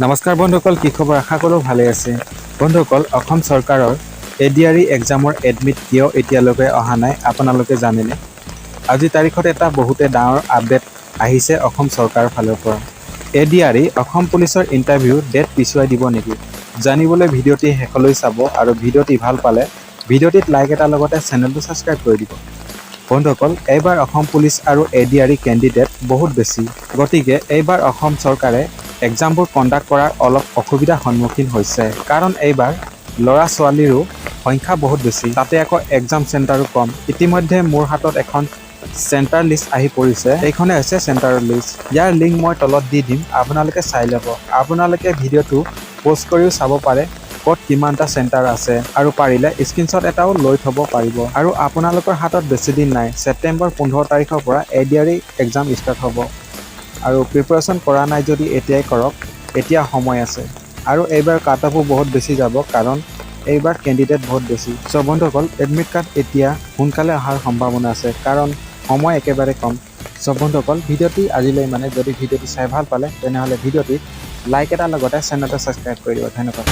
নমস্কাৰ বন্ধুসকল, কি খবৰ? আশা কৰোঁ ভালে আছে। বন্ধুসকল, অসম চৰকাৰৰ এ ডি আৰ ই এক্সামৰ এডমিট কিয় এতিয়ালৈকে অহা নাই, আপোনালোকে জানেনে? আজিৰ তাৰিখত এটা বহুতে ডাঙৰ আপডেট আহিছে অসম চৰকাৰৰ ফালৰ পৰা। এ ডি আৰ ই, অসম পুলিচৰ ইণ্টাৰভিউ ডেট পিছুৱাই দিব নেকি? জানিবলৈ ভিডিঅ'টি শেষলৈ চাব আৰু ভিডিঅ'টি ভাল পালে ভিডিঅ'টিত লাইক এটাৰ লগতে চেনেলটো ছাবস্ক্ৰাইব কৰি দিব। বন্ধুসকল, এইবাৰ অসম পুলিচ আৰু এ ডি আৰ ই কেণ্ডিডেট বহুত বেছি। গতিকে এইবাৰ অসম চৰকাৰে এক্সামবোৰ কণ্ডাক্ট কৰাৰ অলপ অসুবিধাৰ সন্মুখীন হৈছে, কাৰণ এইবাৰ ল'ৰা ছোৱালীৰো সংখ্যা বহুত বেছি, তাতে আকৌ এক্সাম চেণ্টাৰো কম। ইতিমধ্যে মোৰ হাতত এখন চেণ্টাৰ লিষ্ট আহি পৰিছে। এইখনে হৈছে চেণ্টাৰৰ লিষ্ট। ইয়াৰ লিংক মই তলত দি দিম, আপোনালোকে চাই ল'ব। আপোনালোকে ভিডিঅ'টো প'জ কৰিও চাব পাৰে ক'ত কিমানটা চেণ্টাৰ আছে আৰু পাৰিলে স্ক্ৰীনশ্বট এটাও লৈ থ'ব পাৰিব। আৰু আপোনালোকৰ হাতত বেছি দিন নাই। ছেপ্টেম্বৰ 15 তাৰিখৰ পৰা এ ডি আৰ ই exam start হ'ব আৰু প্ৰিপেৰেশ্যন কৰা নাই যদি এতিয়াই কৰক, এতিয়া সময় আছে। আৰু এইবাৰ কাট অফো বহুত বেছি যাব, কাৰণ এইবাৰ কেণ্ডিডেট বহুত বেছি। চ' বন্ধুসকল, এডমিট কাৰ্ড এতিয়া সোনকালে অহাৰ সম্ভাৱনা আছে, কাৰণ সময় একেবাৰে কম। চ' বন্ধুসকল, ভিডিঅ'টি আজিলৈ মানে। যদি ভিডিঅ'টি চাই ভাল পালে, তেনেহ'লে ভিডিঅ'টিত লাইক এটাৰ লগতে চেনেলটো ছাবস্ক্ৰাইব কৰি দিব। ধন্যবাদ।